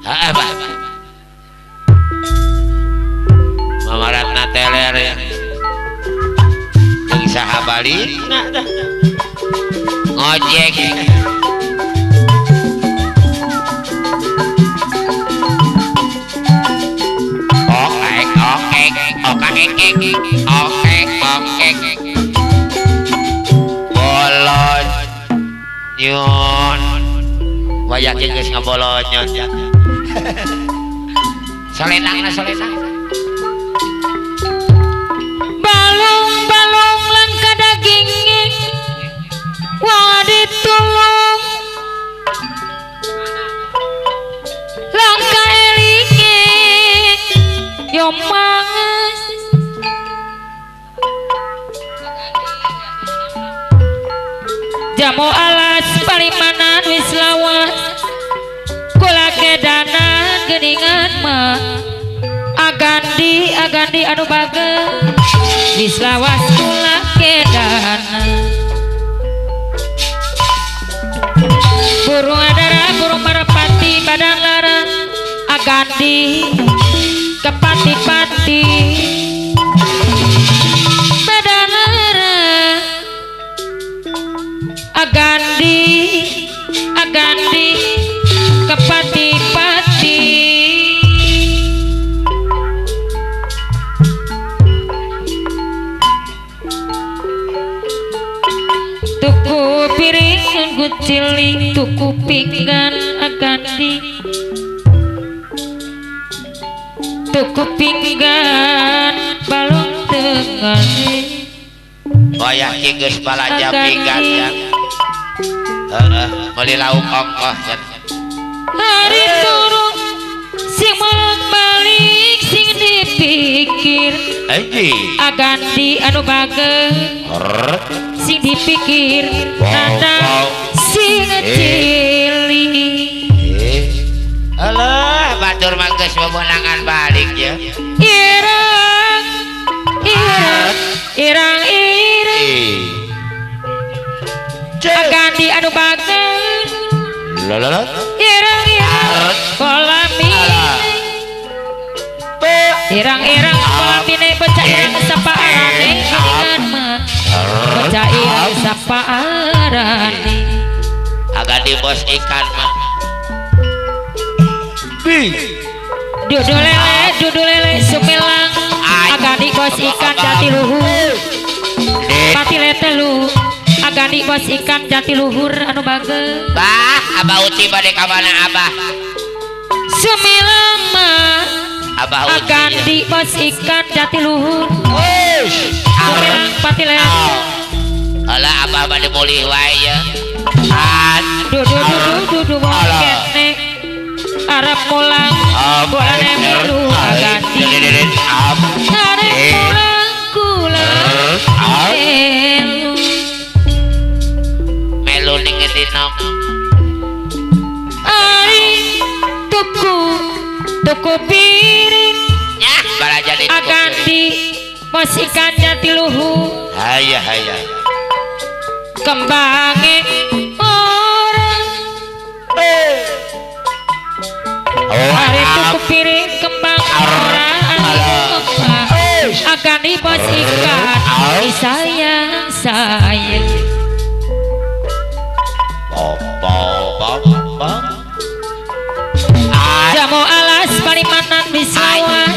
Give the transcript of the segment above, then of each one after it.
Heeh, Pak. Mamaratna teler ya. Jeung saha balikna tah? Ngojek. Okek okek okek okek okek bolon nyon wayah geus ngabolonyon ya. Solenangna solenang balung-balung langka daging wah ditulung langka elinge yo manges jamu alas palimanan wis lawas kula kedanan geuningan mah agandi agandi anu bageng wis lawas kula kedanan burung adara burung merpati badan larang agandi kepati-pati badan larang agandi agandi kepati-pati tuku piring gucilik tuku pinggan agandi tuku pinggan balung tengah wayah ki geus balanja pinggan ya. Heeh, meuli lauk ongkoh cenah. Hari turun sing molang balik sing dipikir anjing agandi anu bageng sing dipikir nanda sing cilik. Alah batur mah geus memenangan balik ya. Irang irang irang irang agandi anu bageng lalalala irang irang kolamine irang irang kolamine bocah irang sapaarane geuningan mah bocah irang sapaarane agandi bos ikan mah dudu lele sumilang agandi bos ikan jatiluhur patile telu agandi bos ikan jatiluhur anu bageng bah abah uci bade ka mana abah sumilang mah abah uci agandi bos ikan jatiluhur sumilang patile alah abah bade mulih wae ya dudu dudu dudu wong kene arep mulang bolane melu agandi arep mulang kula melu melu ning ngendi nok ari tuku tuku piring nyah balaja di agandi bos ikan jatiluhur haya haya kembange orang hari tuku piring kembang orang agandi bos ikan sayang sayang jamu alas palimanan bisawas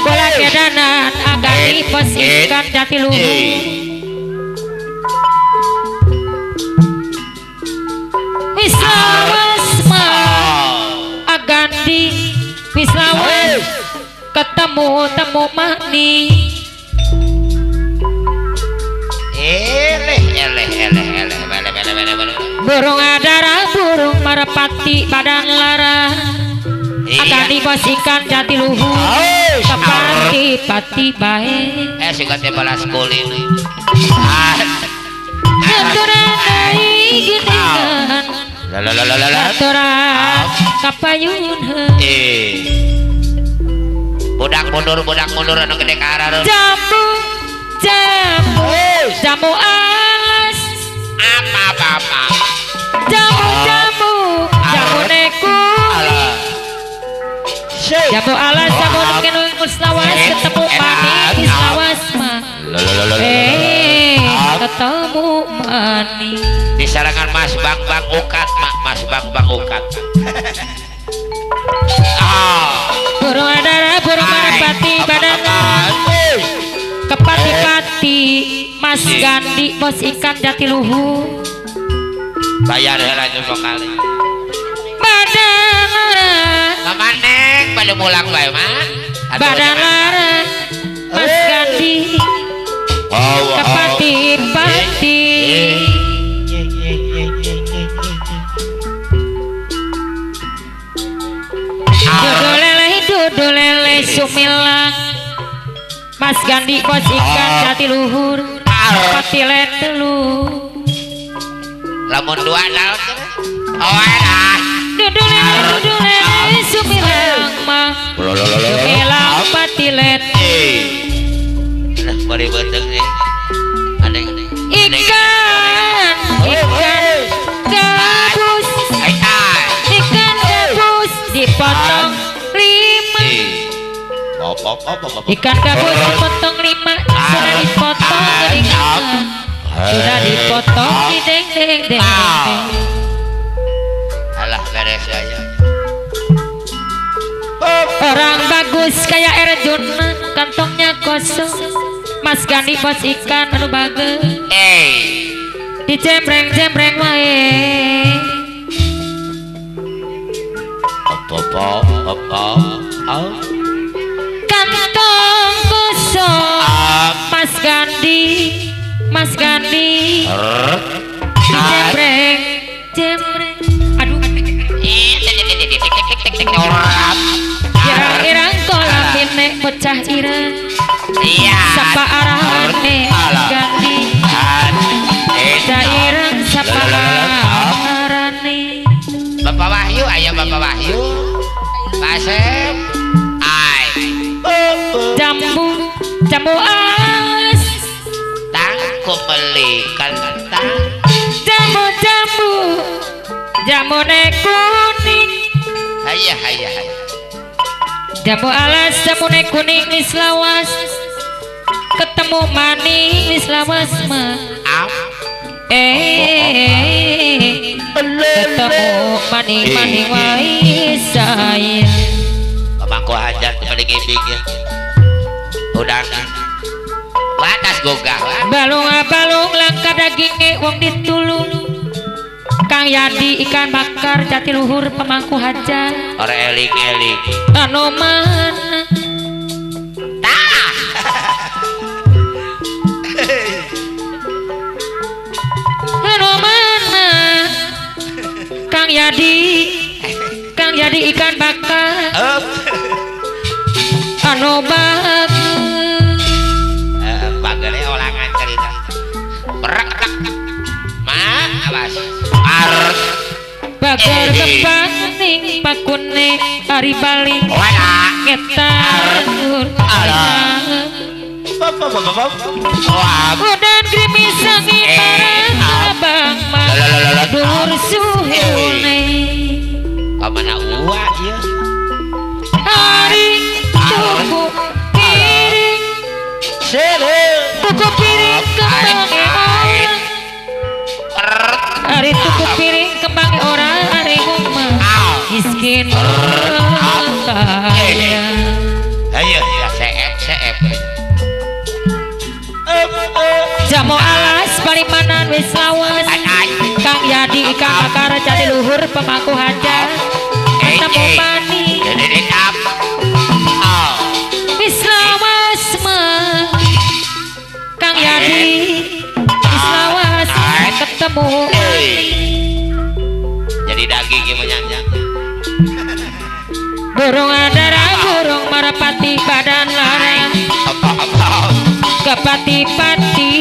bola kedanan agandi bos ikan jatiluhur wis lawas mah agandi wis lawas ketemu temu mani eleh eleh eleh eleh bele bele bele bele burung adara burung merpati badan lara agandi bos ikan jatiluhur kepati pati bae suka teh balas kulit aturan deui geuningan lalalala aturan kapayun budak mundur anu gede ka arah jamu jamu jamu alas apa apa jamu jamu jamu neku Jambu alas jambu kenu muslawas ketemu manis lawas mah. Ketemu manis. Di sarangan Mas Bang Bang Ukat, Mak Mas Bang Bang Ukat. Burung adara burung merpati badan kepati-pati Mas Gandhi bos ikan jatiluhur. Bayar heula nyoba kali. Badan lara. Mama Neng pada mulang bae mah. Badan lara Mas Gandhi. Kepati-pati. Dodo lele sumilang Mas Gandhi bos ikan jatiluhur pati letelu lamun dua naon oh enak dodo lele sumilang mah sumilang pati let nah bari beuteung nih ikan ikan gabus ikan gabus dipotong 5. Ikan gabus dipotong 5, sudah dipotong geuningan, sudah dipotong di deng deng deng. Alah beres aja. Orang bagus kayak Erjuna, kantongnya kosong. Mas Gandhi bos ikan anu bager. Dijembreng-jembreng wae. Kantong kosong Mas Gandhi, Mas Gandhi dijembreng, jembreng. Aduh. Irang-irang kolam binek pecah irang. Sapa arahane Gandhi. Pecah irang sapa arahane. Bapak Wahyu, ayo Bapak Wahyu. Pasep. Ai. Jambu, jambu alas. Tangku beli kentang. Jambu, jambu. Jambune kuning. Hayya hayya hayya. Jambu alas jambune kuning wis lawas. Ketemu maning wis lawas mah. Ketemu maning-maning wae saya. Pamangku hajat mending ibing ya. Udang. Batas gogah. Balung-balung langka daginge wong ditulung. Kang Yadi ikan bakar jatiluhur pemangku hajat. Ora eling-eling. Anu mana? Tah. Anu mana? Kang Yadi, Kang Yadi ikan bakar. Anu bakar. Bagele olangan cerita. Berak tak. Ma, awas. Bagor kepaning pakune ari bali ngetan udan grimis angin barang abang mah dur suhune kamana uwa ieu ari tuku piring tuku piring kembange orang ari tuku piring kembange orang ari mah miskin kaya. Ayo ya seep seep. Jamu alas palimanan wis lawas. Kang Yadi ikan bakar jatiluhur pemangku hajat. Ketemu mani. Wis lawas mah. Kang Yadi wis lawas ketemu mani. Jadi daging gimana? Burung adara burung marapati badan larang. Kepati-pati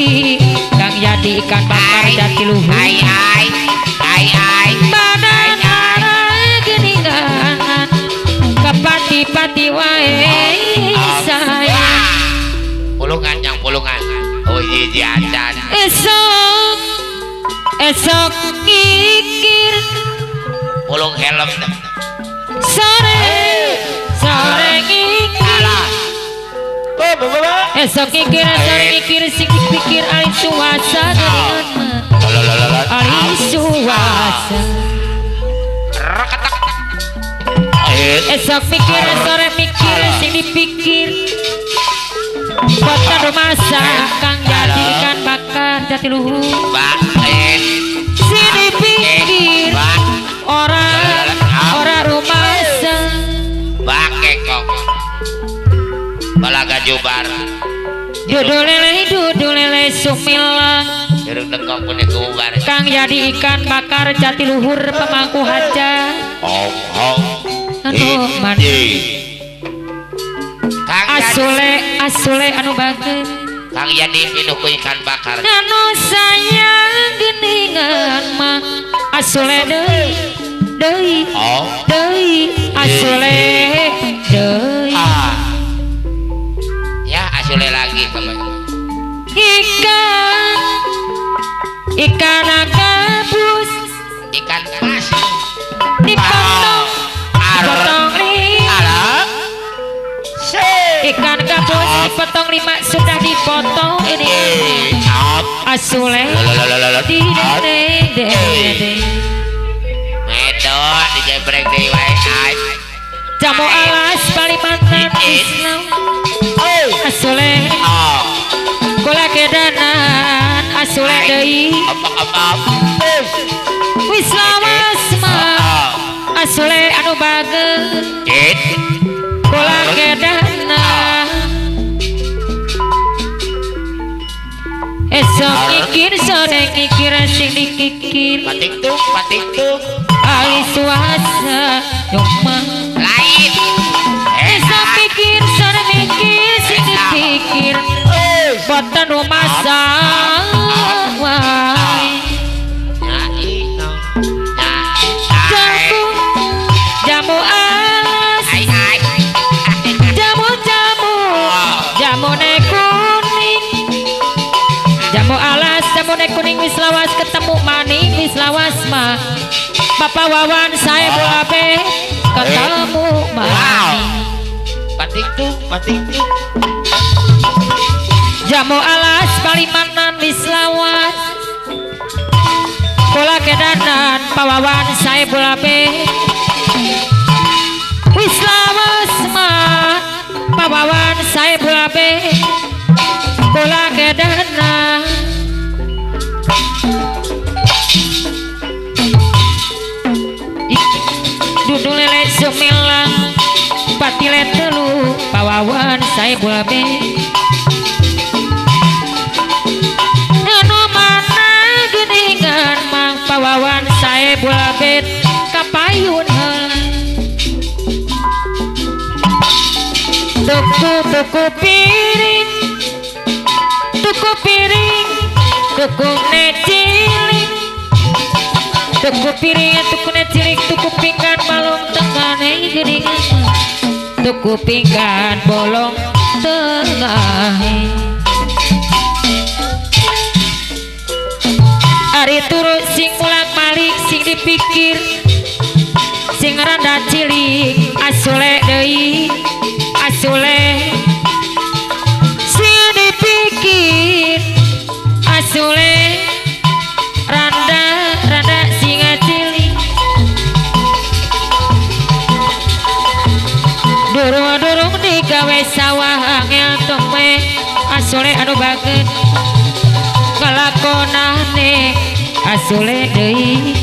Kang Yadi ikan bakar jatiluhur. Ai ai ai ai. Badan larang geningan. Kepati-pati wae saya. Pulungan yang pulungan. Oh iya acan. Esok esok ngikir. Pulung helm. Sore Sore ngikir esok ngikir sore ngikir sing dipikir ari suasa geuningan mah ari suasa. Esok mikir sore mikir sing dipikir boten rumasa Kang Jadi ikan bakar jatiluhur sing dipikir ora ora rumasa bakekok balaga jubar dudul lele sumilang jeruk dengkok pun kubar Kang Jadi ikan bakar jatiluhur pemangku hajat hong anu mana asule asule anu bager Kang Jadi pinuh ku ikan bakar anu sayang geuningan mah asule deui deui deui asule deui. Ya asule lagi teman. Ikan ikan gabus ikan mas dipotong dipotong lima ikan gabus dipotong lima sudah dipotong ini asule di dede medot dijebrek deui wae jamu alas Palimanan Islam asule kula kedanan asule deui wis lawas mah asule anu bager kula kedanan esok mikir sore mikir sing dikikir patik tuh ai suasa cuma lain esok mikir sore mikir sing dipikir boten rumasa wae jamu jamu alas jamu jamu jamune kuning jamu alas jamune kuning wis lawas ketemu maning wis lawas mah Bapak Wawan saya bolabe ketemu maning patik tuh jamu alas Palimanan wis lawas kula kedanan Pawawan saya bolabe wis lawas mah Pawawan saya bolabe kula kedanan dudul lele sumilang patile telu Pawawan saya bolabe anu mana geuningan mang Pawawan saya bolabe kapayun heula tuku tuku piring tukune cilik tuku piring tukune cilik tuku pinggan balong tengahne geuningan tuku pinggan bolong tengahe ari turu sing ulang malik sing dipikir sing rada cilik asule deui asule sing dipikir asule randa randa sing cilik durung-durung digawe sawah angel tome asule anu bageun kalakonane asule deui.